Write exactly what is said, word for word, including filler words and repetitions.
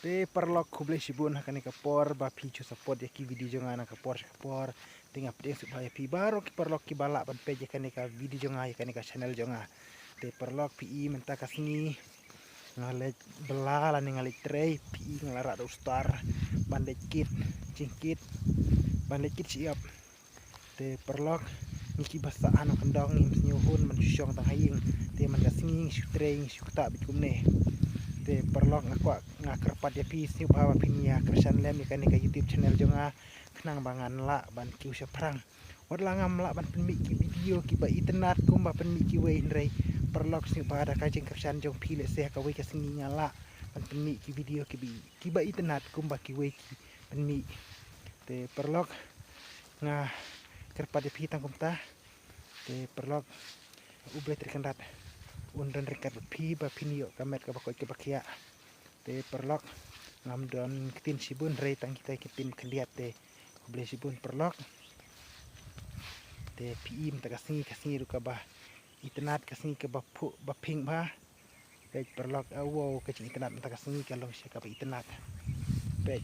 Te paralok, khublei shibun ha kane ka por ba phi ju support ïa ki video jong nga na ka por sha ka por. Te nga pdiang sngewbha ïa phi baroh ki paralok kiba lah ban peit ïa kane ka video jong nga, ïa kane ka channel jong nga. Te paralok, phi i mynta ka sngi nga leit bylla lane nga leit trei, phi i nga la rah da u star ban leit kit, jingkit, ban leit kit shyiap. Te paralok, ngi kiba sah ha nongkyndong ngim sngew hun ban shu shong tang ha ïing. Te man ka sngi ngi shu trei, ngi shu ktah beit kumne. Te paralok, nga kwah, nga kyrpad ïa phi, sngewbha ba phin ïa kyrshan lem ïa kane ka YouTube channel jong nga, khnang ba ngan lah ban kiew shaphrang. Wat la ngam lah ban pynmih ki video kiba itynnad kumba pynmih kiwei, hynrei paralok, sngewbha da ka jingkyrshan jong phi, lehse ha kawei ka sngi nga lah ban pynmih ki video kiba, kiba itynnad kumba kiwei ki pynmih. Te paralok, nga kyrpad ïa phi tang kumta. Te paralok, U Blei Trai Kynrad un don ryngkat bad phi ba phin ïoh ka met kaba koit kaba khiah. Te paralok, ngam don ktien shibun, hynrei tang kita ki ktien khyndiat. Te khublei shibun paralok. Te phi i mynta ka sngi, ka sngi ruh kaba itynnad, ka sngi kaba phuh ba pink bha. Peit paralok, ah, wow, ka jingitynnad mynta ka sngi ka long shisha kaba itynnad. Peit.